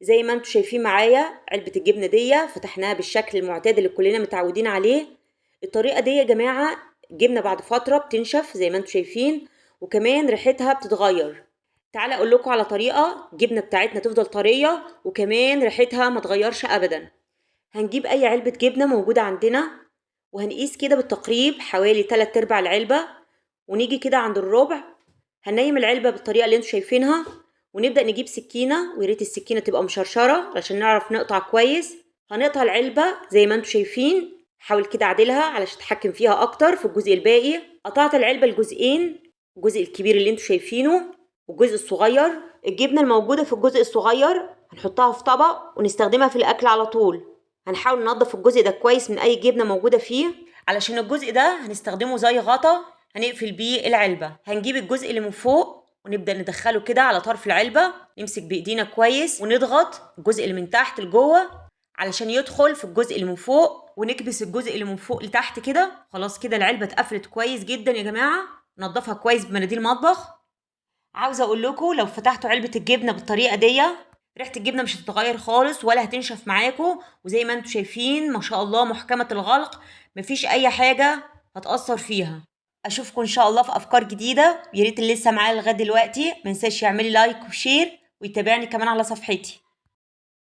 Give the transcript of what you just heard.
زي ما انتم شايفين معايا علبة الجبنة دي فتحناها بالشكل المعتاد اللي كلنا متعودين عليه. الطريقة دي يا جماعة الجبنة بعد فترة بتنشف زي ما انتم شايفين، وكمان ريحتها بتتغير. تعالى اقول لكم على طريقة الجبنة بتاعتنا تفضل طرية وكمان ريحتها ما تغيرش ابدا. هنجيب اي علبة جبنة موجودة عندنا وهنقيس كده بالتقريب حوالي 3/4 العلبة، ونيجي كده عند الربع هننيم العلبة بالطريقة اللي انتم شايفينها، ونبدأ نجيب سكينة، ويا ريت السكينة تبقى مشرشرة علشان نعرف نقطع كويس. هنقطع العلبة زي ما انتم شايفين، حاول كده اعدلها علشان اتحكم فيها اكتر في الجزء الباقي. قطعت العلبة لجزئين، الجزء الكبير اللي انتم شايفينه والجزء الصغير. الجبنة الموجودة في الجزء الصغير هنحطها في طبق ونستخدمها في الأكل على طول. هنحاول ننظف الجزء ده كويس من أي جبنة موجودة فيه، علشان الجزء ده هنستخدمه زي غطا هنقفل بيه العلبة. هنجيب الجزء اللي من فوق ونبدأ ندخله كده على طرف العلبة، نمسك بإيدينا كويس ونضغط الجزء اللي من تحت لجوه علشان يدخل في الجزء اللي من فوق، ونكبس الجزء اللي من فوق لتحت كده. خلاص كده العلبة اتقفلت كويس جدا يا جماعة. نضفها كويس بمناديل مطبخ. عاوزة اقول لكم لو فتحتوا علبة الجبنة بالطريقة دي ريحة الجبنة مش هتتغير خالص ولا هتنشف معاكم، وزي ما انتم شايفين ما شاء الله محكمة الغلق، مفيش اي حاجة هتأثر فيها. اشوفكم ان شاء الله في افكار جديدة. يا ريت اللي لسه معايا لغاية دلوقتي ما ينساش يعمل لي like و share ويتابعني كمان على صفحتي.